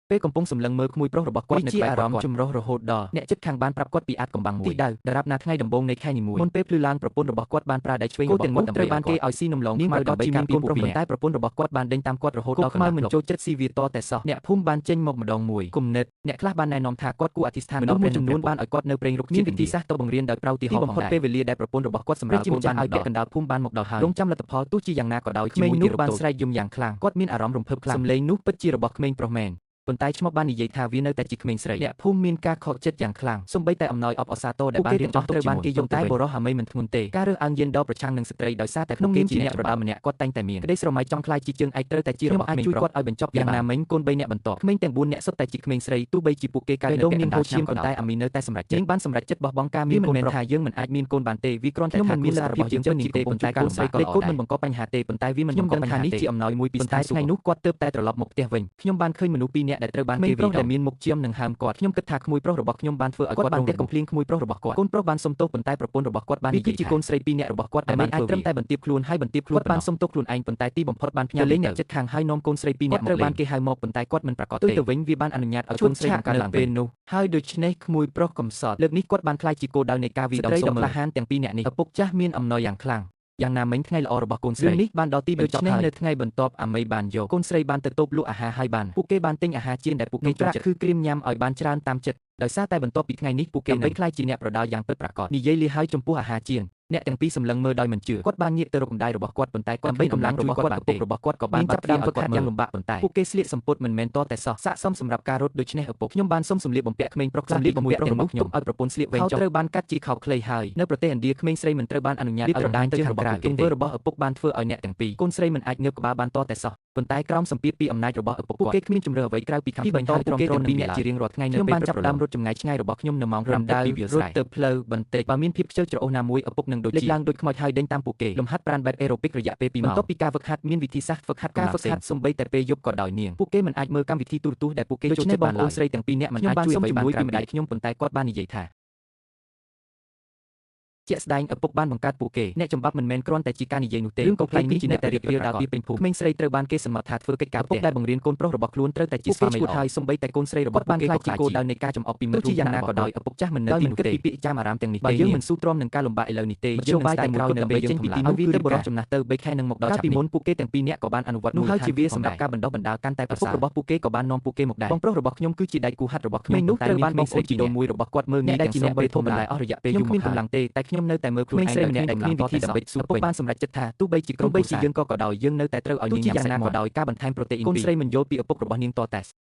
ពេលកំពុងសម្លឹងមើលក្មួយប្រុសរបស់គាត់នៅក្បែរអារម្មណ៍ចម្រុះរហូតដល់អ្នកជិតខាងបានប្រាប់គាត់ពីអាចកំបាំងមួយទីដៅដរាបណាថ្ងៃដំបូងនៃខែនីមួយមុនពេលភ្លឺឡើងប្រពន្ធរបស់គាត់បានប្រើដៃឆ្វេងរបស់គាត់ត្រូវបានគេឲ្យស៊ីនំឡងនាងប្រកាសជាមានកូនប្រុសប៉ុន្តែប្រពន្ធរបស់គាត់បានដេញតាមគាត់រហូតដល់ខ្មៅមិនចូលចិត្តស៊ីវាតតែសោះអ្នកភូមិបានចេញមកម្ដងមួយគំនិតអ្នកខ្លះបានណែនាំថាគាត់គួរអធិស្ឋានដល់មួយចំនួនបានឲ្យគាត់នៅព្រេងរុក្ខជាតិមានវិធីសាស្ត្រទៅបង្រៀនដោយប្រើឧទាហរណ៍បំផុតពេលវេលាដែលប្រពន្ធរបស់គាត់សម្រាប់កូនបានឲ្យពាក់កណ្ដាលភូមិបានមកដល់ហើយរងចាំលទ្ធផលទោះជាយ៉ាងណាក៏ដោយជាមួយនោះបានស្រែកយំយ៉ាងខ្លាំងគាត់មានអារម្មណ៍រំភើបខ្លាំងសម្លេងនោះពិតជារបស់ក្មេងប្រុសមែនប៉ុន្តែឈ្មោះបាននិយាយថាវានៅតែជាក្មេងស្រីអ្នកភូមិមានការខកចិត្តយ៉ាងខ្លាំងសូម្បីតែអំណោយអបអរសាទរដែលបានរៀបចំត្រូវបានគេយកតែបុរសអាមីមិនធ្ងន់ទេការរើសអើងយិនដល់ប្រឆាំងនឹងស្ត្រីដោយសារតែក្នុងនាមជាអ្នកប្រដាល់ម្នាក់គាត់តែងតែមានក្តីស្រមៃចង់ក្លាយជាជើងឯកត្រូវតែជារបស់ក្មេងប្រុសគាត់ឲ្យបញ្ចប់យ៉ាងណាមិញកូន3នាក់បន្ទាប់ក្មេងទាំង4នាក់សុទ្ធតែជាក្មេងស្រីទោះបីជាពួកគេកើតនៅពាក់កណ្ដាលឆ្នាំប៉ុន្តែអាមីនៅតែសម្រេចចិត្តបានសម្រេចចិត្តបោះបង់ការមានកូនមិនមែនថាយើងមិនអាចមានកូនបានទេវាគ្រាន់តែថាមានលទ្ធភាពជាងនេះទេប៉ុន្តែកូនស្រីក៏ល្អដែរមិនបង្កបញ្ហាទេប៉ុន្តែវាមិនបង្កបញ្ហានេះជាអំណោយមួយពីស្ថានថ្ងៃនោះគាត់ទើបតែត្រឡប់មកផ្ទះវិញខ្ញុំបានឃើញមនុស្សពីរនាក់ដែលត្រូវបានគេវាយដែលមានមុខជាមនឹងហើមគាត់ខ្ញុំគិតថាក្មួយប្រុសរបស់ខ្ញុំបានធ្វើឲ្យគាត់បានទះកំភ្លៀងក្មួយប្រុសរបស់គាត់កូនប្រុសបានសុំទោសប៉ុន្តែប្រពន្ធរបស់គាត់បាននិយាយគឺជាកូនស្រីពីរនាក់របស់គាត់ដែលមិនអាចត្រឹមតែបន្ទាបខ្លួនហើយបន្ទាបខ្លួនបានសុំទោសខ្លួនឯងប៉ុន្តែទីបំផុតបានផ្ញើលេងអ្នកចិត្តខាងហើយនាំកូនស្រីពីរនាក់មកត្រូវបានគេហៅមកប៉ុន្តែគាត់មិនប្រកាសទេទៅវិញវាបានអនុញ្ញាតឲ្យកូនស្រីបង្កើតឡើងពេលនោះហើយដូច្នេះក្មួយប្រុសកំសត់លើកនេះគាត់បានក្លាយជាគោលដៅនៃការវាយដំសុំក្លាហានទាំងពីរនាក់នេះឪពុកចាស់មានអំណរយ៉ាងខ្លាំងយ៉ាងណាមិញថ្ងៃល្អរបស់កូនស្រីនេះបានដល់ទីបញ្ចប់ហើយនៅថ្ងៃបន្ទាប់អាមីបានយកកូនស្រីបានទៅតូបលក់អាហារហើយបានពួកគេបានទិញអាហារចៀនដែលពួកគេចូលចិត្តគឺក្រៀមញ៉ាំឲ្យបានច្រើនតាមចិត្តដោយសារតែបន្ទាប់ពីថ្ងៃនេះពួកគេនឹងក្លាយជាអ្នកប្រដាល់យ៉ាងពិតប្រាកដនិយាយលាហើយចំពោះអាហារចៀនអ្នកទាំងពីរសម្លឹងមើលដោយមិនជឿគាត់បានងាកទៅរកម្ដាយរបស់គាត់ប៉ុន្តែគាត់ដើម្បីកម្លាំងរបស់គាត់ឪពុករបស់គាត់ក៏បានចាប់ផ្ដើមហ្វឹកហាត់យ៉ាងលំបាកប៉ុន្តែពួកគេស្លៀកសំពត់មិនមែនតតែសោះស័ក្តិសមសម្រាប់ការរត់ដូច្នេះឪពុកខ្ញុំបានសុំសម្លៀកបំពាក់ក្មេងប្រុសសម្លៀកបំពាក់ទាំងនោះខ្ញុំឲ្យប្រពន្ធស្លៀកវែងចុះត្រូវបានកាត់ជាខោខ្លីហើយនៅប្រទេសឥណ្ឌាក្មេងស្រីមិនត្រូវបានអនុញ្ញាតឲ្យរដាញជើងរបស់ពួកគេទង្វើរបស់ឪពុកបានធ្វើឲ្យអ្នកទាំងពីរកូនស្រីមិនអាចងើបក្បាលបានតតែសោះប៉ុន្តែក្រោមសម្ពាធពីអំណាចរបស់ឪពុកពួកគេគ្មានជម្រើសអ្វីក្រៅពីខាងបន្តពួកគេទាំងពីរនាក់ជារៀងរាល់ថ្ងៃនៅពេលបានចាប់ផ្ដើមរត់ចម្ងាយឆ្ងាយរបស់ខ្ញុំនៅម៉ោង5ពីវាលស្រែទៅផ្លូវបន្តិចបើមានភាពខ្ជិលច្រអូសណាមួយឪពុកនឹងដូចជាលេចឡើងដូចខ្មោចហើយដេញតាមពួកគេលំហាត់ប្រាណបែបអេរ៉ូបិករយៈពេល2ម៉ោងបន្ទាប់ពីការហ្វឹកហាត់មានវិធីសាស្ត្រហ្វឹកហាត់ការហ្វឹកហាត់សូម្បីតែពេលយប់ក៏ដោយនាងពួកគេមិនអាចមើលកម្មវិធីទូរទស្សន៍ដែលពួកគេចូលចិត្តបានឡើយស្រីទាំងពីរនាក់មិនអាចជួយអ្វីបានក្រៅពីម្ដាយខ្ញុំប៉ុន្តែគាត់បាននិយាយថាជាក់ស្ដែងឪពុកបានបង្កើតពួកគេអ្នកចំបាប់មិនមែនគ្រាន់តែជាការនិយាយនោះទេរឿងកំប្លែងនេះជាអ្នកតែរៀបរៀលដល់ពីពេញភូមិក្មេងស្រីត្រូវបានគេសន្មតថាធ្វើកិច្ចការផ្ទះដែលបង្រៀនកូនប្រុសរបស់ខ្លួនត្រូវតែជាស្វាមីល្អហើយសូម្បីតែកូនស្រីរបស់ពួកគេក៏ក្លាយជាគោលដៅនៃការចំអកពីមិត្តរួមយ៉ាងណាក៏ដោយឪពុកចាស់មិននៅទីនោះទេពីពាក្យចាំអារាមទាំងនេះទេបើយើងមិនស៊ូទ្រាំនឹងការលំបាកឥឡូវនេះទេយើងនឹងស្ដាយក្រោយនៅពេលយើងចេញពីទីនោះគឺបុរសចំណាស់ទៅ3ខែនឹងមកដល់ពីមុនពួកគេទាំងពីរនាក់ក៏បានអនុវត្តនោះហើយជាវាសម្រាប់ការបណ្ដុះបណ្ដាលកាន់តែប្រសើររបស់ពួកគេក៏បាននាំពួកគេមកដែរបងប្រុសរបស់ខ្ញុំគឺជាដៃគូហាត់របស់ខ្ញុំនោះត្រូវបានបងស្រីជីដូនមួយរបស់គាត់មើលងាយដែលជាអ្នកបេធំបន្លែអស់រយៈពេលយូរមកគ្មានកម្លាំងទេតែខ្ញុំនៅតែមើលខ្លួនឯងស្រីម្នាក់ដែលគ្មានវិធីដើម្បីស៊ូឪពុកបានសម្រេចចិត្តថាទោះបីជាក្រុមបីជាយើងក៏ដោយយើងនៅតែត្រូវឲ្យនាងញ៉ាំសាច់ក៏ដោយការបន្ថែមប្រូតេអ៊ីនកូនស្រីមិនយល់ពីឪពុករបស់នាងតតែ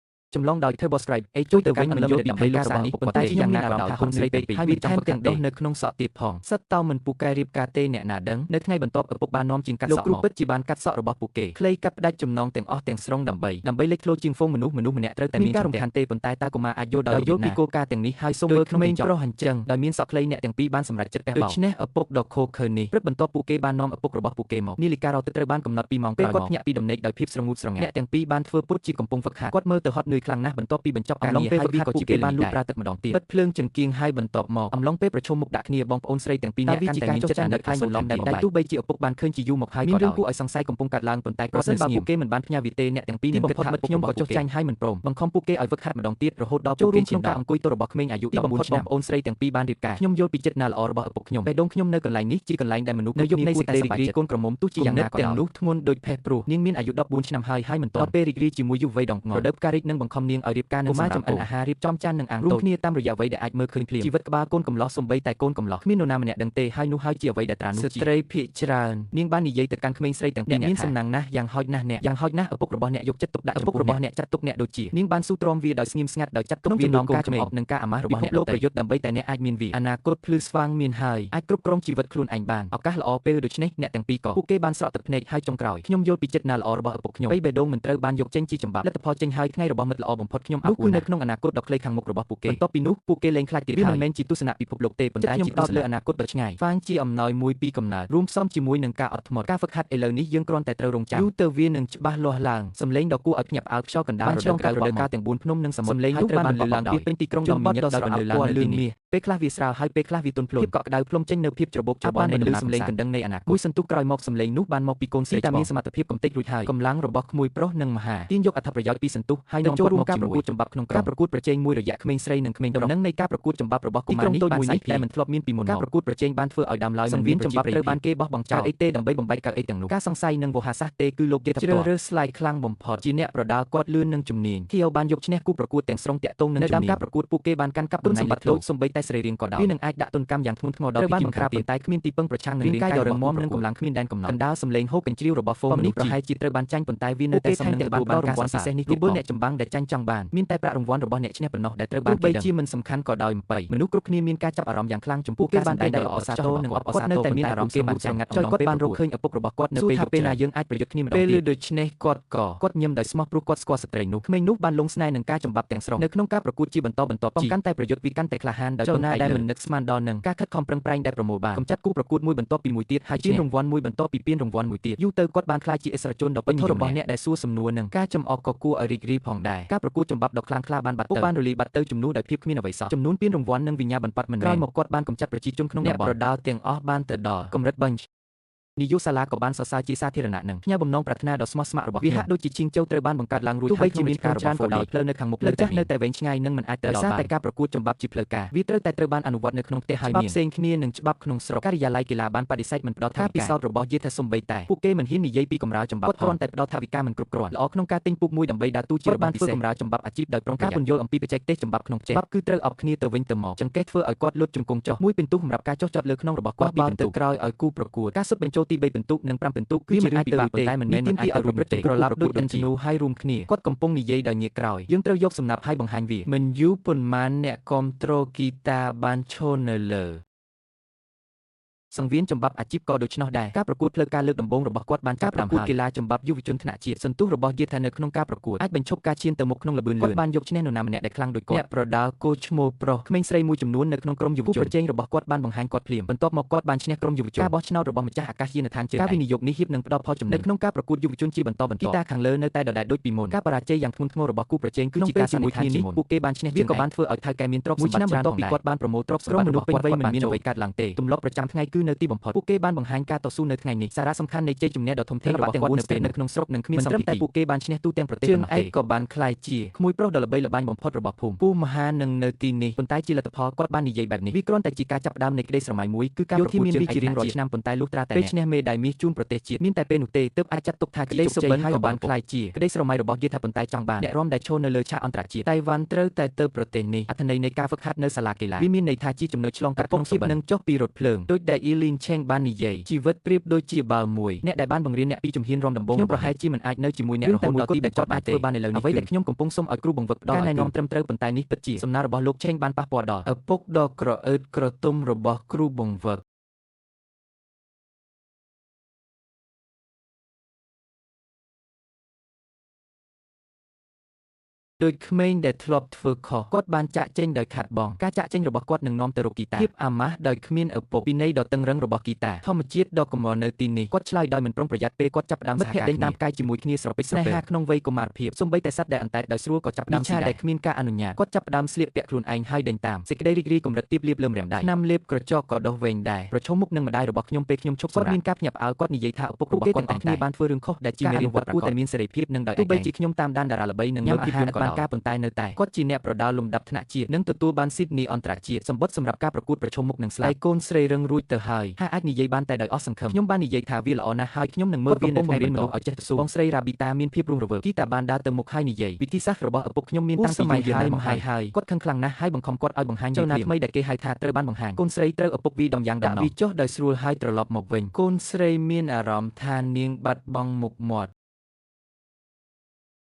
ចម្លងដោយ Turboscribe អេជួយទៅវិញមិនយល់ពីដើម្បីលោកសារនេះប៉ុន្តែយ៉ាងណាក៏ដោយកូនស្រីពេកហើយវាថែមទាំងដុះនៅក្នុងសក់ទៀតផងសិតតោមិនពូកែរៀបការទេអ្នកណាដឹងនៅថ្ងៃបន្ទាប់ឪពុកបាននាំជាងកាត់សក់លោកគ្រូពិតជាបានកាត់សក់របស់ពួកគេខ្លីកាត់ផ្ដាច់ចំណងទាំងអស់ទាំងស្រុងដើម្បីលេចធ្លោជាងហ្វូងមនុស្សម្នាក់ត្រូវតែមានការរំខានទេប៉ុន្តែតើកុមារអាចយល់ដោយយល់ពីគោលការណ៍ទាំងនេះហើយសូមមើលក្មេងប្រុសអញ្ចឹងដោយមានសក់ខ្លីអ្នកទាំងពីរបានសម្រេចចិត្តបះបោដូច្នេះឪពុកដ៏ខូខើនេះព្រឹកបន្ទាប់ពួកគេបាននាំឪពុករបស់ពួកគេមកនាឡិការត់ត្រូវបានកំណត់2ម៉ោងក្រោយមកគាត់ភ្ញាក់ពីដំណេកដោយភាពស្រងូតស្រងាត់អ្នកទាំងពីរបានធ្វើពុតជាកំពុងហ្វឹកហាត់គាត់មើលទៅហត់នឿយខ្លាំងណាស់បន្ទាប់ពីបញ្ចប់ការងារហើយវាក៏ជាពេលបានលូតប្រើទឹកម្ដងទៀតបិទភ្លើងចង្គៀងហើយបន្ទាប់មកអំឡុងពេលប្រជុំមុខដាក់គ្នាបងប្អូនស្រីទាំងពីរនាក់កាន់តែមានចិត្តអាណិតខ្លាំងបន្លំដែលទោះបីជាឪពុកបានឃើញជាយូរមកហើយក៏ដោយមានរឿងគួរឲ្យសង្ស័យកំពុងកើតឡើងប៉ុន្តែប្រសិនបើពួកគេមិនបានផ្ញើវាទេអ្នកទាំងពីរនឹងគិតថាមិត្តខ្ញុំក៏ចុះចាញ់ហើយមិនព្រមបង្ខំពួកគេឲ្យហ្វឹកហាត់ម្ដងទៀតរហូតដល់ចូលរួមក្នុងការអង្គុយទោរបស់ក្មេងអាយុ14ឆ្នាំបងប្អូនស្រីទាំងពីរបានរៀបការខ្ញុំយល់ពីចិត្តណាល្អរបស់ឪពុកខ្ញុំបេះដូងខ្ញុំនៅកន្លែងនេះជាកន្លែងដែលមនុស្សនៅយប់នៃសេចក្តីរីករាយកូនក្រមុំទោះជាយ៉ាងណាក៏ដោយទាំងនោះធ្ងន់ដូចផេះព្រោះនាងមានអាយុ14ឆ្នាំហើយហើយមិនទាន់ពេលរីករាយជាមួយយុវវ័យដងងរដូវផ្ការីកនឹងបង្ខំនាងឲ្យរៀបការនឹងសម្រាប់ចម្អិនអាហាររៀបចំចាននិងអាងតូចរួមគ្នាតាមរយៈអ្វីដែលអាចមើលឃើញភ្លាមជីវិតក្បាលកូនកំឡោះសំបីតែកូនកំឡោះគ្មាននរណាម្នាក់ដឹងទេហើយនោះហើយជាអ្វីដែលត្រានោះស្ត្រីភាគច្រើននាងបាននិយាយទៅកាន់ក្មេងស្រីទាំងពីរអ្នកមានសំណាងណាស់យ៉ាងហោចណាស់អ្នកយ៉ាងហោចណាស់ឪពុករបស់អ្នកយកចិត្តទុកដាក់ឪពុករបស់អ្នកចាត់ទុកអ្នកដូចជានាងបានស៊ូទ្រាំវាដោយស្ងៀមស្ងាត់ដោយចាត់ទុកវានាំការចំអកនិងការអាម៉ាស់របស់អ្នកលោកប្រយុទ្ធដើម្បីតែអ្នកអាចមានវាអនាគតភ្លឺស្វាងមានហើយអាចគ្រប់គ្រងជីវិតខ្លួនឯងបានឱកាសល្អពេលដូច្នេះអ្នកទាំងពីរក៏ពួកគេបានស្រក់ទឹកភ្នែកហើយចុងក្រោយខ្ញុំយល់ពីចិត្តណាល្អរបស់ឪពុកខ្ញុំពេលបេះដូងមិនត្រូវបានយកចេញជាចម្បាប់លទ្ធផលចេញហើយថ្ងៃរបស់មិត្តល្អបំផុតខ្ញុំនោះគឺនៅក្នុងអនាគតដ៏ខ្លីខាងមុខរបស់ពួកគេបន្ទាប់ពីនោះពួកគេលែងខ្លាចទៀតហើយវាមិនមែនជាទស្សនៈពិភពលោកទេប៉ុន្តែជាទស្សនៈលើអនាគតដ៏ឆ្ងាយហ្វាងជាអំណោយមួយពីកំណើតរួមផ្សំជាមួយនឹងការអត់ធ្មត់ការហ្វឹកហាត់ឥឡូវនេះយើងគ្រាន់តែត្រូវរងចាំយូរទៅវានឹងច្បាស់លាស់ឡើងសំឡេងដ៏គួរឲ្យភ្ញាក់ផ្អើលខ្យល់កណ្ដាលរដូវកាលទាំង4ភ្នំនិងសមុទ្រសំឡេងនោះបានបន្លឺឡើងពីពេញទីក្រុងដ៏មានញឹកដោយបន្លឺឡើងនៅទីនេះពេលខ្លះវាស្រាលហើយពេលខ្លះវាទន់ភ្លន់ភាពកក់ក្ដៅផ្លុំចេញនៅភាពច្របូកច្របល់នៃដំណើរសំឡេងកណ្ដឹងនៃអនាគតមួយសន្ទុះក្រោយមកសំឡេងនោះបានមកពីកូនស្រីតែមានសមត្ថភាពកំទេចរួចហើយកម្លាំងរបស់ក្មួយប្រុសនិងមហាទាញយកអត្ថប្រយោជន៍ពីសន្ទុះហើយនាំចូល ចូលរួមការប្រកួតចំបាប់ក្នុងក្រុមការប្រកួតប្រជែងមួយរយៈក្មេងស្រីនិងក្មេងប្រុសដំណឹងនៃការប្រកួតចំបាប់របស់កុមារនេះបានសាយភាយដែលមិនធ្លាប់មានពីមុនការប្រកួតប្រជែងបានធ្វើឲ្យដើមឡើយមិនមានចំបាប់ត្រូវបានគេបោះបង់ចោលអីទេដើម្បីបំបែកកៅអីទាំងនោះការសង្ស័យនិងវោហារសាស្ត្រទេគឺលោកយេថាផ្ទាល់ជ្រើសរើសស្លាយខ្លាំងបំផុតជាអ្នកប្រដាល់គាត់លឿននិងជំនាញខៀវបានយកឈ្នះគូប្រកួតទាំងស្រុងតាក់ទងនឹងជំនាញនៅដើមការប្រកួតពួកគេបានកាន់កាប់តំណែងតូចសូម្បីតែសរីរាង្គក៏ដោយវានឹងអាចដាក់ទណ្ឌកម្មយ៉ាងធ្ងន់ធ្ងរដល់ពីបង្ក្រាបប៉ុន្តែគ្មានទីពឹងប្រឆាំងនឹងរាងកាយដ៏រឹងមាំនិងកម្លាំងគ្មានដែនកំណត់កណ្ដាលសម្លេងហូរកញ្ជ្រៀវរបស់ហ្វូមនេះប្រហែលជាត្រូវបានចាញ់ប៉ុន្តែវានៅតែសមនឹងទទួលបានរង្វាន់ពិសេសនេះទៀតផងអ្នកចម្បាំងដែលចាញ់ចង់បានមានតែប្រាក់រង្វាន់របស់អ្នកឈ្នះប៉ុណ្ណោះដែលត្រូវបានគេដឹងបីជាមិនសំខាន់ក៏ដោយអំបីមនុស្សគ្រប់គ្នាមានការចាប់អារម្មណ៍យ៉ាងខ្លាំងចំពោះការសម្ដែងដោយអបអរសាទរនិងអបអរសាទរនៅតែមានអារម្មណ៍គេបានចាញ់ចុយគាត់បានរកឃើញឪពុករបស់គាត់នៅពេលយប់ពេលណាយើងអាចប្រយុទ្ធគ្នាម្ដងទៀតពេលដូច្នេះគាត់ក៏គាត់ញឹមដោយស្មោះព្រោះគាត់ស្គាល់ស្ត្រីនោះក្មេងនោះបានលងស្នេហ៍នឹងការចំបាប់ទាំងស្រុងនៅក្នុងការប្រកួតជាបន្តបន្ទាប់ជីកាន់តែប្រយុទ្ធវាកាន់តែក្លាហានដោយណាដែលមិននឹកស្មានដល់នឹងការខិតខំប្រឹងប្រែងដែលប្រមូលបានកម្ចាត់គូប្រកួតមួយបន្ទាប់ពីមួយទៀតហើយពានរង្វាន់មួយបន្ទាប់ពីពានរង្វាន់មួយទៀតយូរទៅគាត់បានក្លាយជាឥស្សរជនដ៏ពេញនិយមរបស់អ្នកដែលសួរសំណួរនឹងការចំអកក៏គួរឲ្យរីករាយផងដែរការប្រកួតចំបាប់ដ៏ខ្លាំងក្លាបានបាត់ទៅបានរលាយបាត់ទៅជំនួសដោយភាពគ្មានអ្វីសោះចំនួនពានរង្វាន់និងវិញ្ញាបនបត្រមិនមែនក្រោយមកគាត់បានកម្ចាត់ប្រជាជនក្នុងតំបន់អ្នកប្រដាល់ទាំងអស់បានទៅដល់កម្រិតបញ្ញនាយកសាលាក៏បានសរសើរជាសាធារណៈនឹងផ្ញើបំណងប្រាថ្នាដ៏ស្មោះស្ម័គ្ររបស់វាហាក់ដូចជាឈៀងជោត្រូវបានបង្កើតឡើងរួចហើយជាមានការច្រើនក៏ដោយផ្លូវនៅខាងមុខផ្លូវចាស់នៅតែវែងឆ្ងាយនិងមិនអាចទៅដល់បានតែការប្រកួតចំបាប់ជាផ្លូវការវាត្រូវតែត្រូវបានអនុវត្តនៅក្នុងផ្ទះហើយមានច្បាប់ផ្សេងគ្នានឹងច្បាប់ក្នុងស្រុកការិយាល័យកីឡាបានបដិសេធមិនផ្ដល់ថវិកាពិសោធន៍របស់យេថាសំបីតែពួកគេមិនហ៊ាននិយាយពីកម្រាលចំបាប់គ្រាន់តែផ្ដល់ថវិកាមិនគ្រប់គ្រាន់ល្អក្នុងការទិញពូកមួយដើម្បីដើរតួជារបស់ពិសេសកម្រាលចំបាប់អាជីពដោយប្រុងការពន្យល់អំពីបច្ចេកទេសចំបាប់ក្នុងផ្ទះច្បាប់គឺត្រូវអបគ្នាទៅវិញទៅមកចង្កេះធ្វើឲ្យគាត់លុតជង្គង់ចុះមួយពិន្ទុសម្រាប់ការចុះចតលើក្នុងរបស់គាត់ពីពិន្ទុក្រោយឲ្យគូប្រកួតការសុទ្ធបញ្ចូលទី3ពិន្ទុនិង5ពិន្ទុគឺជារឿងពិបាកប៉ុន្តែមិនមែនមិនអាចឲ្យប្រព្រឹត្តក្រឡាប់ដូចអិនជំនូហើយរួមគ្នាគាត់កំពុងនិយាយដោយងាកក្រោយយើងត្រូវយកសំណាប់ឲ្យបង្ហាញវាមិនយូរប៉ុន្មានអ្នកគាំទ្រគីតាបានឈរនៅលើសង្វៀនចំបាប់អាជីពក៏ដូច្នោះដែរការប្រកួតផ្លូវការលើកដំបូងរបស់គាត់បានចាប់ផ្ដើមប្រកួតកីឡាចំបាប់យុវជនថ្នាក់ជាតិសន្ទុះរបស់យេថានៅក្នុងការប្រកួតអាចបញ្ឈប់ការឈានទៅមុខក្នុងល្បឿនលឿនគាត់បានយកឈ្នះនរណាម្នាក់ដែលខ្លាំងដូចគាត់អ្នកប្រដាល់គោឈ្មោលប្រុសក្មេងស្រីមួយចំនួននៅក្នុងក្រុមយុវជនគូប្រជែងរបស់គាត់បានបង្ហាញគាត់ភ្លាមបន្ទាប់មកគាត់បានឈ្នះក្រុមយុវជនការបោះឆ្នោតរបស់ម្ចាស់អាកាសយានដ្ឋានជើងការវិនិយោគនេះហៀបនឹងផ្ដល់ផលចំណេញនៅក្នុងការប្រកួតយុវជនជាបន្តបន្ទាប់គីតាខាងលើនៅតែដដែលដូចពីមុនការបរាជ័យយ៉ាងធ្ងន់ធ្ងររបស់គូប្រជែងគឺជាការសន្និដ្ឋានជាមុនពួកគេបានឈ្នះវាក៏បានធ្វើឲ្យថៅកែមានទ្រព្យសម្បត្តិច្រើនផងដែរគាត់បានប្រមូលទ្រព្យសម្បត្តិមនុស្សពេញវ័យមិនមានអ្វីកើតឡើងទេទម្លាប់ប្រចាំថ្ងៃគឺនៅទីបំផុតពួកគេបានបង្ហាញការតស៊ូនៅថ្ងៃនេះសារៈសំខាន់នៃជ័យជំនះដ៏ធំធេងរបស់គាត់នៅពេលនៅក្នុងស្រុកនិងគ្មានសន្តិភាពពួកគេបានឈ្នះទូទាំងប្រទេសប៉ុណ្ណោះទេក៏បានក្លាយជាក្មួយប្រុសដ៏ល្បីល្បាញបំផុតរបស់ភូមិពូមហានឹងនៅទីនេះប៉ុន្តែជាលទ្ធផលគាត់បាននិយាយបែបនេះវាគ្រាន់តែជាការចាប់ផ្ដើមនៃក្តីស្រមៃមួយគឺការប្រកួតជើងឯកជារៀងរាល់ឆ្នាំប៉ុន្តែលុះត្រាតែពេលឈ្នះមេដាយមាសជូនប្រទេសជាតិមានតែពេលនោះទេទើបអាចចាត់ទុកថាក្តីសុបិនហើយក៏បានក្លាយជាក្តីស្រមៃរបស់យេថាប៉ុន្តែចង់បានអ្នករាំដែលឈរនៅលើឆាកអន្តរជាតិតៃវ៉ាន់ត្រូវតែទៅប្រទេសនេះអត្ថន័យនៃការហ្វឹកហាត់នៅសាលាកីឡាវាមានន័យថាជាចំណុចឆ្លងកាត់ក្នុងសុបិននឹងចុះពីរថភ្លើងដូចដែលអ៊ីលីនឆេងបាននិយាយជីវិតប្រៀបដូចជាបាល់មួយអ្នកដែលបានបង្រៀនអ្នកពីជំហានរំដំបូងខ្ញុំប្រហែលជាមិនអាចនៅជាមួយអ្នករហូតដល់ទីដែលគាត់អាចធ្វើបានឥឡូវនេះអ្វីដែលខ្ញុំកំពុងសុំឲ្យគ្រូបង្វឹកផ្ដល់ការណែនាំត្រឹមត្រូវប៉ុន្តែនេះពិតជាសំណើរបស់លោកឆេងបានប៉ះពាល់ដល់ឪពុកដ៏ក្រអឺតក្រទុំរបស់គ្រូបង្វឹកដូចក្មេងដែលធ្លាប់ធ្វើខុសគាត់បានចាក់ចេញដោយខាត់បងការចាក់ចេញរបស់គាត់នឹងនាំទៅរកគីតាភាពអាម៉ាស់ដោយគ្មានឪពុកពិន័យដ៏តឹងរឹងរបស់គីតាធម្មជាតិដ៏កម្រនៅទីនេះគាត់ឆ្លើយដោយមិនប្រុងប្រយ័ត្នពេលគាត់ចាប់ផ្ដើមសហការដេញតាមកាយជាមួយគ្នាស្រពេចស្រពេលស្នេហាក្នុងវ័យកុមារភាពសូម្បីតែសត្វដែលអន្តែតដោយស្រួលក៏ចាប់ផ្ដើមស៊ីដែរដែលគ្មានការអនុញ្ញាតគាត់ចាប់ផ្ដើមស្លៀកពាក់ខ្លួនឯងហើយដេញតាមសេចក្តីរីករាយកម្រិតទាបលាបលើម្រាមដៃឆ្នាំលេបក្រចកក៏ដុះវែងដែរប្រឈមមុខនឹងម្ដាយរបស់ខ្ញុំពេលខ្ញុំឈប់គាត់មានការភ្ញាក់ផ្អើលគាត់និយាយថាឪពុករបស់គាត់ទាំងគ្នាបានធ្វើរឿងខុសដែលជាមេរៀនវត្តគួរតែមានសេរីភាពនិងដោយឯកឯងទោះបីជាខ្ញុំតាមដានតារាល្បីនិងមើលភាពយន្តក៏ដោយការប៉ុន្តែនៅតែគាត់ជាអ្នកប្រដាល់លំដាប់ថ្នាក់ជាតិនិងទទួលបានស៊ីដនីអន្តរជាតិសម្បត្តិសម្រាប់ការប្រកួតប្រឈមមុខនឹងស្លាកូនស្រីរឹងរួចទៅហើយហាអាចនិយាយបានតែដោយអស់សង្ឃឹមខ្ញុំបាននិយាយថាវាល្អណាស់ហើយខ្ញុំនឹងមើលវានៅថ្ងៃមនុស្សឲ្យចេះទៅស៊ូបងស្រីរ៉ាប៊ីតាមានភាពរស់រវើកគីតាបានដើរទៅមុខហើយនិយាយវិធីសាស្ត្ររបស់ឪពុកខ្ញុំមានតាំងពីយូរណាស់មកហើយគាត់ខឹងខ្លាំងណាស់ហើយបង្ខំគាត់ឲ្យបង្ហាញចលនាថ្មីដែលគេហៅថាត្រូវបានបង្ហាញកូនស្រីត្រូវឪពុកវីដំយ៉ាងដំណំវីចុះដោយស្រួលហើយត្រឡប់មកវិញកូនស្រីមានអារម្មណ៍ថានាងបាត់បង់មុខមាត់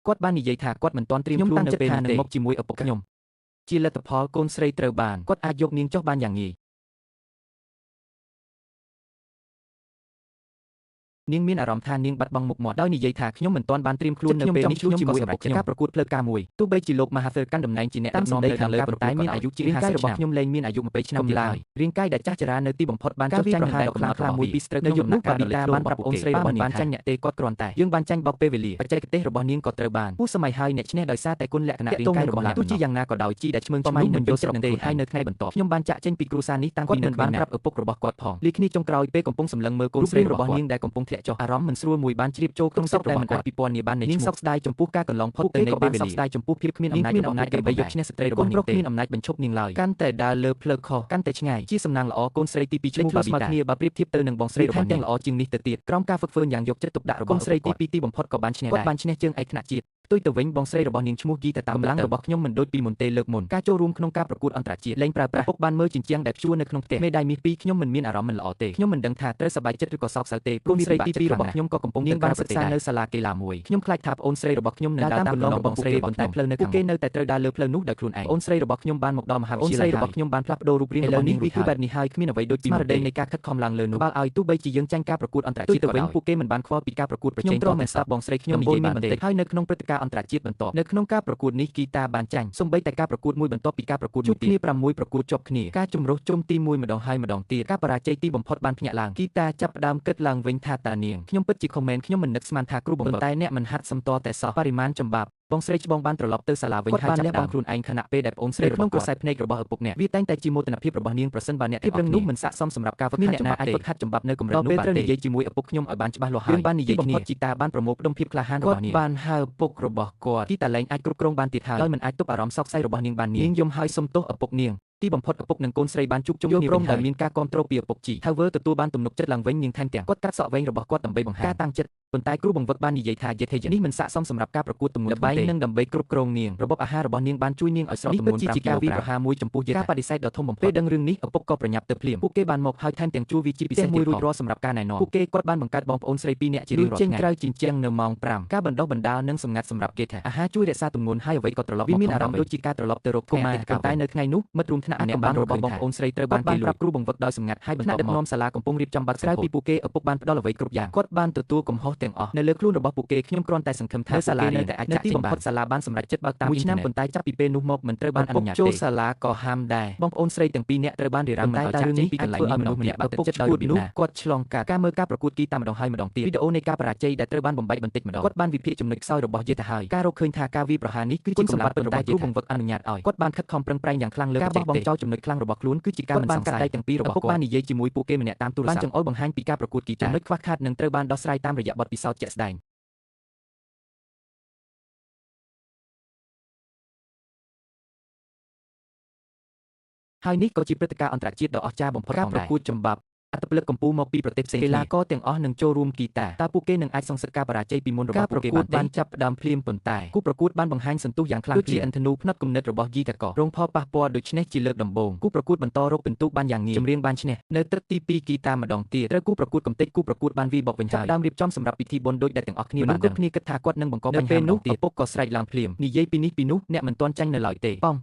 គាត់បាននិយាយថាគាត់មិនទាន់ត្រៀមខ្លួននៅពេលនឹងមកជាមួយឪពុកខ្ញុំជាលទ្ធផលកូនស្រីត្រូវបានគាត់អាចយកនាងចុះបានយ៉ាងងាយនាងមានអារម្មណ៍ថានាងបាត់បង់មុខមាត់ដោយនិយាយថាខ្ញុំមិនទាន់បានត្រៀមខ្លួននៅពេលនេះជាមួយឪពុកខ្ញុំការប្រកួតផ្លូវការមួយទោះបីជាលោកមហាហ្វេលកាន់តំណែងជាអ្នកដឹកនាំនៅខាងលើប៉ុន្តែមានអាយុជាង50របស់ខ្ញុំលែងមានអាយុ20ឆ្នាំទៀតហើយរាងកាយដែលចាស់ជរានៅទីបំផុតបានចុះចាញ់នឹងដល់ខ្លាំងខ្លាមួយពីស្ត្រូវនៅយប់នោះបាប៊ីតាបានប្រាប់អូនស្រីរបស់នាងបានចាញ់អ្នកទេគាត់គ្រាន់តែយើងបានចាញ់បោកពេលវេលាបច្ចេកទេសរបស់នាងក៏ត្រូវបានពូសម័យហើយអ្នកឈ្នះដោយសារតែគុណលក្ខណៈរាងកាយរបស់អ្នកទោះជាយ៉ាងណាក៏ដោយជីដែលឈ្មឹងឆ្មៃមិនយល់ស្របនឹងទេហើយនៅថ្ងៃបន្ទាប់ខ្ញុំបានចាក់ចេញពីគ្រួសារនេះតាំងពីមិនបានប្រាប់ឪពុករបស់គាត់ផងលីគ្នាចុងក្រោយពេលកំពុងសម្លឹងមើលកូនស្រីរបស់នាងដែលកំពុងធ្លាក់ លាក់ចុះអារម្មណ៍មិនស្រួលមួយបានជ្រាបចូលក្នុងចិត្តរបស់គាត់ពិព័រណ៍នាបាននៃនាងសោកស្ដាយចំពោះការកន្លងផុតទៅនៃពេលវេលាសោកស្ដាយចំពោះភាពគ្មានអំណាចរបស់ពួកគេដើម្បីយកឈ្នះស្ត្រីរបស់នាងទេគ្មានអំណាចបញ្ឈប់នាងឡើយកាន់តែដើរលើផ្លូវខុសកាន់តែឆ្ងាយជាសំណាងល្អកូនស្រីទី2ឈ្មោះបាប៊ីតាគ្នាបើប្រៀបធៀបទៅនឹងបងស្រីរបស់នាងល្អជាងនេះទៅទៀតក្រោមការហ្វឹកហ្វឺនយ៉ាងយកចិត្តទុកដាក់របស់កូនស្រីទី2ទីបំផុតក៏បានឈ្នះដែរគាត់បានឈ្នះជើងឯកថ្នាក់ជាតិផ្ទុយទៅវិញបងស្រីរបស់នាងឈ្មោះគីតាតាមកម្លាំងរបស់ខ្ញុំមិនដូចពីមុនទេលើកមុនការចូលរួមក្នុងការប្រកួតអន្តរជាតិលែងប្រើប្រាស់ពុកបានមើលជញ្ជាំងដែលព្យួរនៅក្នុងផ្ទះមេដាយមាសពីរខ្ញុំមិនមានអារម្មណ៍មិនល្អទេខ្ញុំមិនដឹងថាត្រូវសប្បាយចិត្តឬក៏សោកសៅទេព្រោះស្រីទី2របស់ខ្ញុំក៏កំពុងនាងបានសិក្សានៅសាលាកីឡាមួយខ្ញុំខ្លាចថាប្អូនស្រីរបស់ខ្ញុំនឹងដើរតាមគន្លងរបស់ពួកគេប៉ុន្តែផ្លូវនៅខាងមុខពួកគេនៅតែត្រូវដើរលើផ្លូវនោះដោយខ្លួនឯងប្អូនស្រីរបស់ខ្ញុំបានមកដល់មហាវិទ្យាល័យរបស់ខ្ញុំបានផ្លាស់ប្ដូររូបរាងរបស់នាងវាគឺបែបនេះហើយគ្មានអ្វីដូចពីស្មារតីនៃការខិតខំឡើងលើនោះបើឲ្យទោះបីជាយើងចាញ់ការប្រកួតអន្តរជាតិទៅវិញពួកគេមិនបានខ្វល់ពីការប្រកួតប្រជែងតតែស្ដាប់បងស្រីខ្ញុំនិយាយបានបន្តិចហើយនៅក្នុងព្រឹត្តិការណ៍អន្តរជាតិបន្ទាប់នៅក្នុងការប្រកួតនេះគីតាបានចាញ់សូម្បីតែការប្រកួតមួយបន្ទាប់ពីការប្រកួតមួយទៀតជួបគ្នា6ប្រកួតជាប់គ្នាការជំរុះជុំទី1ម្ដងហើយម្ដងទៀតការបរាជ័យទីបំផុតបានភ្ញាក់ឡើងគីតាចាប់ផ្ដើមគិតឡើងវិញថាតានាងខ្ញុំពិតជាខុសមែនខ្ញុំមិននឹកស្មានថាគ្រូបង្វឹកតែអ្នកមិនហាត់សំតតែសោះបរិមាណចំបាប់បងស្រីច្បងបានត្រឡប់ទៅសាលាវិញហើយចាប់ផ្ដើមខ្លួនឯងខណៈពេលដែលប្អូនស្រីក្នុងក្រសែភ្នែករបស់ឪពុកអ្នកវាតែងតែជាមោទនភាពរបស់នាងប្រសិនបើអ្នកភាពរឹងនោះមិនស័ក្តិសមសម្រាប់ការហ្វឹកហាត់ចំបាប់ទេហ្វឹកហាត់ចំបាប់នៅកម្រិតនោះបានទេត្រូវនិយាយជាមួយឪពុកខ្ញុំឲ្យបានច្បាស់លាស់ហើយបាននិយាយគ្នាជីតាបានប្រមូលផ្ដុំភាពក្លាហានរបស់នាងបានហៅពុករបស់គាត់គីតាលែងអាចគ្រប់គ្រងបានទៀតហើយដោយមិនអាចទប់អារម្មណ៍សោកសៅរបស់នាងបាននាងយំហើយសុំទោសឪពុកនាងទីបំផុតឪពុកនិងកូនស្រីបានជួបជុំគ្នាវិញហើយមានការគាំទ្រពីឪពុកជីថាវើទទួលបានទំនុកចិត្តឡើងវិញនាងថែមទាំងគាត់កាត់សក់វែងរបស់គាត់ដើម្បីបង្ហាញការតាំងចិត្តប៉ុន្តែគ្រូបង្វឹកបាននិយាយថាយេថេនេះមិនស័ក្តិសមសម្រាប់ការប្រកួតទម្ងន់បែងនិងដើម្បីគ្រប់គ្រងនាងរបបអាហាររបស់នាងបានជួយនាងឲ្យស្រកទម្ងន់5គីឡូក្រាមនេះពិតជាការវាយប្រហារមួយចំពោះយេការបដិសេធដ៏ធំបំផុតពេលដឹងរឿងនេះឪពុកក៏ប្រញាប់ទៅភ្លាមពួកគេបានមកហើយថែមទាំងជួវាជាពិសេសមួយរួចរាល់សម្រាប់ការណែនាំពួកគេគាត់បានបង្កើតបងប្អូនស្រី2នាក់ជារៀងរាល់ថ្ងៃចេញក្រៅជញ្ជាំងនៅម៉ោង5ការបណ្ដុះបណ្ដាលនិងសម្ងាត់សម្រាប់គេថាអាហារជួយរក្សាទម្ងន់ហើយអ្វីក៏ត្រឡប់វាមានអារម្មណ៍ដូចជាការត្រឡប់ទៅរកកុមារប៉ុន្តែនៅថ្ងៃនោះមិត្តរួមថ្នាក់ម្នាក់បានរបស់បងប្អូនស្រីត្រូវបានគេលួចប្រាប់គ្រូបង្វឹកដោយសម្ងាត់ហើយបន្តមកដឹកនាំសាលាកំពុងរៀបចំបាត់ក្រៅពីពួកគេឪពុកបានផ្ដល់អ្វីគ្រប់យ៉ាងគាត់បានទទួលកំហុសទាំងអស់នៅលើខ្លួនរបស់ពួកគេខ្ញុំគ្រាន់តែសង្ឃឹមថាសាលានៅតែអាចចាក់ចេញបាននៅទីបំផុតសាលាបានសម្រេចចិត្តបើកតាមមួយឆ្នាំប៉ុន្តែចាប់ពីពេលនោះមកមិនត្រូវបានអនុញ្ញាតទេចូលសាលាក៏ហាមដែរបងប្អូនស្រីទាំងពីរនាក់ត្រូវបានរារាំងមិនឲ្យចាក់ចេញពីកន្លែងនេះមនុស្សម្នាក់បាក់ទឹកចិត្តដោយរបៀបណាគាត់ឆ្លងកាត់ការមើលការប្រកួតគីតាមម្ដងហើយម្ដងទៀតវីដេអូនៃការបរាជ័យដែលត្រូវបានបំបែកបន្តិចម្ដងគាត់បានវិភាគចំណុចខ្សោយរបស់យេតាហើយការរកឃើញថាការវាយប្រហារនេះគឺជាសម្បត្តិរបស់គ្រូបង្វឹកអនុញ្ញាតឲ្យគាត់បានខិតខំប្រឹងប្រែងយ៉ាងខ្លាំងលើការបោះបង់ចោលចំណុចខ្លាំងរបស់ខ្លួនគឺជាការមិនសង្ស័យទាំងពីររបស់គាត់បាននិយាយជាមួយពួកគេម្នាក់តាមទូរស័ព្ទបានចង្អុលបង្ហាញពីការប្រកួតគីចំណុចខ្វះខាតនឹងត្រូវបានដោះស្រាយតាមរយៈបទពិសោធន៍ជាក់ស្ដែងហើយនេះក៏ជាព្រឹត្តិការណ៍អន្តរជាតិដ៏អស្ចារ្យបំផុតផងដែរការប្រកួតចំបាប់អត្តពលិកកម្ពុជាមកពីប្រទេសផ្សេងៗកីឡាករទាំងអស់នឹងចូលរួមគីតាតើពួកគេនឹងអាចសងសឹកការបរាជ័យពីមុនរបស់ពួកគេបានទេបានចាប់ផ្ដើមភ្លាមប៉ុន្តែគូប្រកួតបានបង្ហាញសន្ទុះយ៉ាងខ្លាំងជាឥន្ធនូផ្នត់គំនិតរបស់គីតាក៏រងផលប៉ះពាល់ដូច្នេះជាលើកដំបូងគូប្រកួតបន្តរកពិន្ទុបានយ៉ាងងាយចម្រៀងបានឈ្នះនៅទឹកទី2គីតាម្ដងទៀតត្រូវគូប្រកួតកំទេចគូប្រកួតបានវាយបកវិញហើយដើមរៀបចំសម្រាប់ពិធីបុណ្យដូចដែលទាំងអស់គ្នាបានគ្រប់គ្នាគិតថាគាត់នឹងបង្កបញ្ហាពេលនោះឪពុកក៏ស្រែកឡើងភ្លាមនិយាយពីនេះពីនោះអ្នកមិនទាន់ចាញ់នៅឡើយទេប៉ង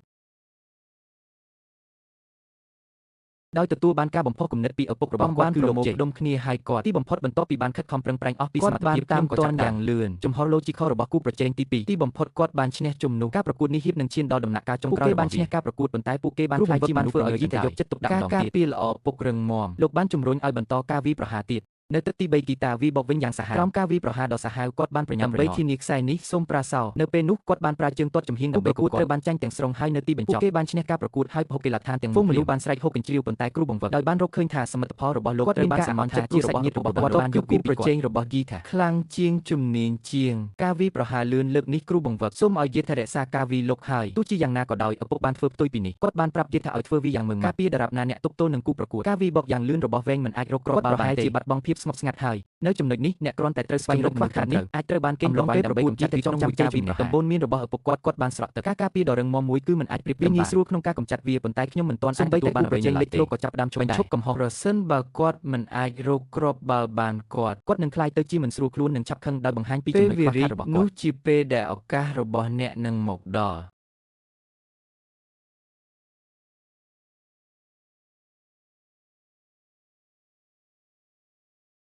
ដោយទទួលបានការបំផុសគំនិតពីឪពុករបស់គាត់គឺលោកជេដុំគ្នាហើយគាត់ទីបំផុតបន្ទាប់ពីបានខិតខំប្រឹងប្រែងអស់ពីសមត្ថភាពតាមទាន់យ៉ាងលឿនចំហ logical របស់គូប្រជែងទី2ទីបំផុតគាត់បានឈ្នះជំនួសការប្រកួតនេះហៀបនឹងឈានដល់ដំណាក់កាលចុងក្រោយរបស់បានឈ្នះការប្រកួតប៉ុន្តែពួកគេបានក្លាយជាមនុស្សធ្វើឲ្យយីតែយកចិត្តទុកដាក់ម្ដងទៀតការពារល្អពុករឹងមាំលោកបានជំរុញឲ្យបន្តការវាយប្រហារទៀតនៅទឹកទី3គីតាវាបកវិញយ៉ាងសាហាវក្រោមការវាយប្រហារដ៏សាហាវគាត់បានប្រញាប់ដើម្បីធានាខ្សែនេះសូមប្រាសោនៅពេលនោះគាត់បានប្រើជើងទាត់ចំហៀងដើម្បីប្រកួតត្រូវបានចាញ់ទាំងស្រុងហើយនៅទីបញ្ចប់ពួកគេបានឈ្នះការប្រកួតហើយពហុកីឡដ្ឋានទាំងមូលមនុស្សបានស្រែកហូកញ្ជ្រៀវប៉ុន្តែគ្រូបង្វឹកដោយបានរកឃើញថាសមិទ្ធផលរបស់លោកត្រូវបានសន្មតថាជាសាច់ញាតិរបស់គាត់បានយកគូប្រជែងរបស់គីតាខ្លាំងជាងជំនាញជាងការវាយប្រហារលឿនលើកនេះគ្រូបង្វឹកសូមឲ្យយេថារក្សាការវាយលុកហើយទោះជាយ៉ាងណាក៏ដោយឪពុកបានធ្វើផ្ទុយពីនេះគាត់បានប្រាប់យេថាឲ្យធ្វើវាយ៉ាងម៉ឺងម៉ាត់ការពារដរាបណាអ្នកទប់ទល់នឹងគូប្រកួតការវាយបកយ៉ាងលឿនរបស់វែងមិនអាចរកគ្រាប់បាល់បានទេបាត់បង់ភាពស្ងប់ស្ងាត់ហើយនៅចំណុចនេះអ្នកគ្រាន់តែត្រូវស្វែងរកមនុស្សខាងនេះអាចត្រូវបានគេឡងពេលប្រកួតជីទៅក្នុងមួយជ័យជំនះតំបន់មានរបស់ឪពុកគាត់គាត់បានស្រក់ទឹកការការពារដ៏រឹងមាំមួយគឺមិនអាចប្រៀបធៀបងាយស្រួលក្នុងការកម្ចាត់វាប៉ុន្តែខ្ញុំមិនទាន់អាចទទួលបានអ្វីឡើយទេលោកក៏ចាប់ផ្ដើមឈប់កំហុសប្រសិនបើគាត់មិនអាចរកគ្រាប់បាល់បានគាត់នឹងក្លាយទៅជាមិនស្រួលខ្លួននិងឆាប់ខឹងដោយបង្ហាញពីចំណុចខ្វះខាតរបស់គាត់នោះជាពេលដែលឱកាសរបស់អ្នកនឹងមកដល់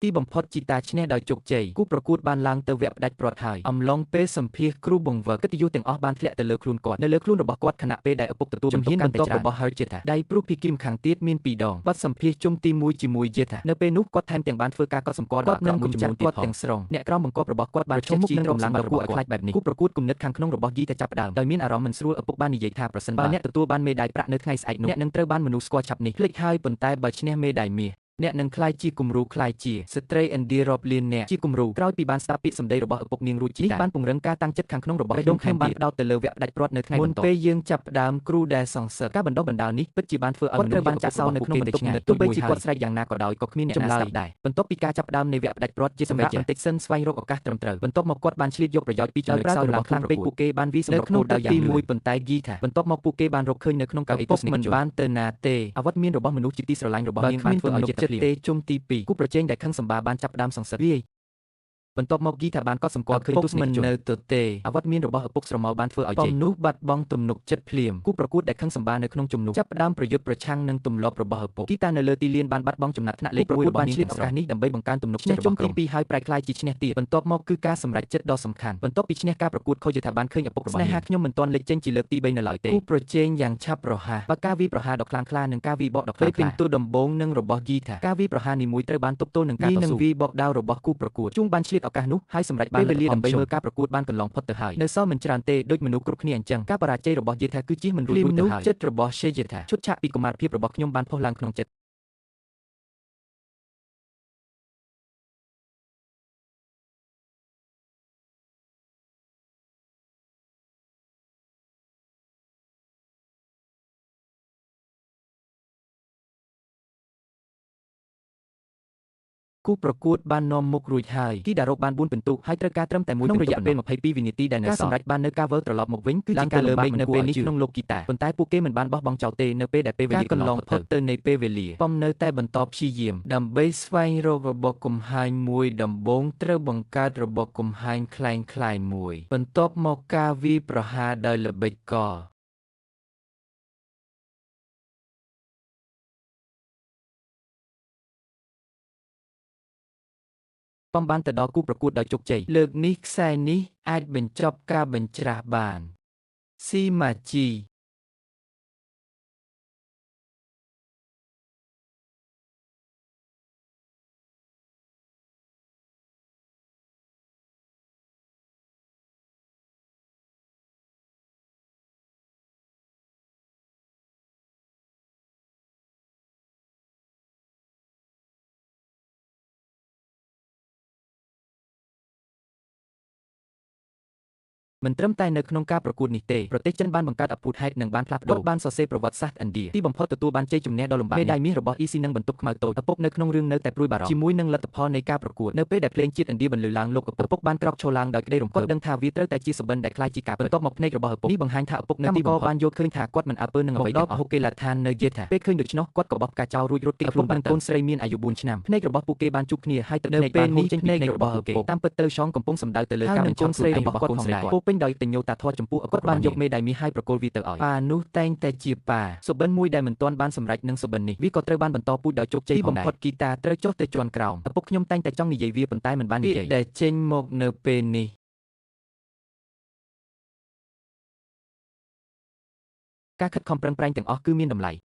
ទីបំផុតជីតាឈ្នះដោយជោគជ័យគូប្រកួតបានឡើងទៅវគ្គផ្ដាច់ព្រាត់ហើយអំឡុងពេលសម្ភាសគ្រូបង្វឹកកិត្តិយសទាំងអស់បានធ្លាក់ទៅលើខ្លួនគាត់នៅលើខ្លួនរបស់គាត់ខណៈពេលដែលឪពុកទទួលជំហានបន្ទាប់របស់ហើយជេថាដៃព្រោះភីគីមខាងទៀតមានពីរដងបាត់សម្ភាសជុំទី1ជាមួយជេថានៅពេលនោះគាត់ថែមទាំងបានធ្វើការកត់សម្គាល់ដល់នឹងចំនួនទៀតទាំងស្រុងអ្នកក្រោមបង្គាប់របស់គាត់បានឈុំមុខនឹងកម្លាំងដ៏គួរឲ្យខ្លាចបែបនេះគូប្រកួតគំនិតខាងក្នុងរបស់យីតែចាប់ផ្ដើមដោយមានអារម្មណ៍មិនស្រួលឪពុកបាននិយាយថាប្រសិនបើអ្នកទទួលបានមេដាយប្រាក់នៅថ្ងៃស្អែកនោះអ្នកនឹងត្រូវបានមនុស្សស្គាល់ឆាប់នេះភ្លេចហើយប៉ុន្តែបើឈ្នះមេដាយមាស អ្នកនឹងក្លាយជាគំរូក្លាយជាស្ត្រីឥណ្ឌារាប់លានអ្នកជាគំរូក្រោយពីបានស្ដាប់ពាក្យសម្ដីរបស់ឪពុកនាងរួចនេះបានពង្រឹងការតាំងចិត្តខាងក្នុងរបស់ខ្ញុំខ្ញុំបានផ្ដោតទៅលើវគ្គផ្ដាច់ព្រ័ត្រនៅថ្ងៃបន្ទាប់មុនពេលយើងចាប់ផ្ដើមគ្រូដែលសង្សិតការបណ្ដុះបណ្ដាលនេះពិតជាបានធ្វើឲ្យមនុស្សត្រូវបានចាក់សោនៅក្នុងបន្ទប់ទោះបីជាគាត់ស្រែកយ៉ាងណាក៏ដោយក៏គ្មានអ្នកណាស្ដាប់ដែរបន្ទាប់ពីការចាប់ផ្ដើមនៃវគ្គផ្ដាច់ព្រ័ត្រជាសម្រាប់បន្តិចសិនស្វែងរកឱកាសត្រឹមត្រូវបន្ទាប់មកគាត់បានឆ្លៀតយកប្រយោជន៍ពីចំណុចខ្សោយរបស់ខ្លាំងពេកពួកគេបានវាយសម្រុកគោលដៅយ៉ាងលឿនប៉ុន្តែហ្គីថាបន្ទាប់មកពួកគេបានរកឃើញនៅក្នុងកៅអីទស្សនិកជនបានទៅណាទេអវត្តមានរបស់មនុស្សជាទីស្រឡាញ់របស់នាងបានធ្វើឲ្យចិត្តទេជុំទី2គូប្រជែងដែលខឹងសម្បាបានចាប់ផ្ដើមសង្សិតវាយបន្ទាប់មកហ្គីថាបានកត់សម្គាល់ឃើញទស្សនិកជននៅទទេអវត្តមានរបស់ឪពុកស្រមោលបានធ្វើឲ្យជ័យនោះបាត់បង់ទំនុកចិត្តភ្លាមគូប្រកួតដែលខឹងសម្បានៅក្នុងជំនួបចាប់ផ្ដើមប្រយុទ្ធប្រឆាំងនឹងទម្លាប់របស់ឪពុកហ្គីតានៅលើទីលានបានបាត់បង់ចំណាត់ថ្នាក់លេខ1របស់នាងឱកាសនេះដើម្បីបង្កើនទំនុកចិត្តរបស់ក្រុមទី2ហើយប្រែក្លាយជាឈ្នះទៀតបន្ទាប់មកគឺការសម្រេចចិត្តដ៏សំខាន់បន្ទាប់ពីឈ្នះការប្រកួតខូចថាបានឃើញឪពុករបស់នាងស្នេហាខ្ញុំមិនទាន់លេចចេញជាលើកទី3នៅឡើយទេគូប្រជែងយ៉ាងឆាប់រហ័សបើការវាយប្រហារដ៏ខ្លាំងក្លានិងការវាយបកដ៏ខ្លាំងក្លាពេលដំបូងនឹងរបស់ហ្គីថាការវាយប្រហារនីមួយត្រូវបានទប់ទល់នឹងការតស៊ូនិងវាយបកដាវរបស់គូប្រកួតជួងបានឆ្លៀតឱកាសនោះហើយសម្រេចបានពេលវេលាដើម្បីមើលការប្រកួតបានកន្លងផុតទៅហើយនៅសល់មិនច្រើនទេដូចមនុស្សគ្រប់គ្នាអញ្ចឹងការបរាជ័យរបស់យេថាគឺជាមិនរួចរួចទៅហើយចិត្តរបស់ရှេយេថាឈុតឆាកពីកុមារភាពរបស់ខ្ញុំបានផុសឡើងក្នុងចិត្តគូប្រកួតបាននាំមុខរួចហើយគីដារ៉ូបាន4ពិន្ទុហើយត្រូវការត្រឹមតែមួយក្នុងរយៈពេល22វិនាទីដែលនៅសល់ការសម្រេចបាននៅការវិលត្រឡប់មកវិញគឺជាការលើមេឃនៅពេលនេះក្នុងលោកគីតាប៉ុន្តែពួកគេមិនបានបោះបង់ចោលទេនៅពេលដែលពេលវេលាកន្លងផុតទៅនៃពេលវេលាប៉ុមនៅតែបន្តព្យាយាមដើម្បីស្វែងរករបបកំហែងមួយដំបូងត្រូវបង្កើតរបបកំហែងក្លែងៗមួយបន្ទាប់មកការវាយប្រហារដោយល្បិចកលប៉ុមបានទៅដល់គូប្រកួតដោយជោគជ័យលើកនេះខ្សែនេះអាចបញ្ចប់ការបញ្ច្រាសបានស៊ីម៉ាជីមិនត្រឹមតែនៅក្នុងការប្រកួតនេះទេប្រទេសចិនបានបង្កើតអភូតហេតុនិងបានផ្លាស់ប្ដូរបានសរសេរប្រវត្តិសាស្ត្រឥណ្ឌាទីបំផុតទទួលបានជ័យជំនះដ៏លំបាកមេដាយមាសរបស់ EC និងបន្ទប់ខ្មៅតូចឪពុកនៅក្នុងរឿងនៅតែព្រួយបារម្ភជាមួយនឹងលទ្ធផលនៃការប្រកួតនៅពេលដែលភ្លេងជាតិឥណ្ឌាបន្លឺឡើងលោកឪពុកបានក្រោកឈរឡើងដោយក្តីរំភើបគាត់ដឹងថាវាត្រូវតែជាសុបិនដែលក្លាយជាការពិតបន្ទាប់មកភ្នែករបស់ឪពុកនេះបង្ហាញថាឪពុកនៅទីបំផុតបានយល់ឃើញថាគាត់មិនអើពើនឹងអ្វីទាំងអស់ហុកេឡាឋាននៅយេថាពេលឃើញដូច្នោះគាត់ក៏បោះផ្កាចោលរួចរត់គេចខ្លួនបានកូនស្រីមានអាយុ4ឆ្នាំភ្នែករបស់ពួកគេបានជួបគ្នាហើយទឹកភ្នែកបានហូរចេញពីភ្នែករបស់ឪពុកតាមពិតទៅឆងកំពុងសម្ដៅទៅលើការបញ្ជូនស្រីរបស់គាត់ផងដែរពេញដោយតញ្ញោតាធម៌ចំពោះឪពុកបានយកមេដាយមាសឲ្យប្រគល់វាទៅឲ្យប៉ានោះតែងតែជាប៉ាសុបិនមួយដែលមិនទាន់បានសម្រេចនឹងសុបិននេះវាក៏ត្រូវបានបន្តពូជដោយជោគជ័យផងដែរទីបំផុតគីតាត្រូវចុះទៅជាន់ក្រោមឪពុកខ្ញុំតែងតែចង់និយាយវាប៉ុន្តែមិនបាននិយាយដែលចេញមកនៅពេលនេះការខិតខំប្រឹងប្រែងទាំងអស់គឺមានតម្លៃ។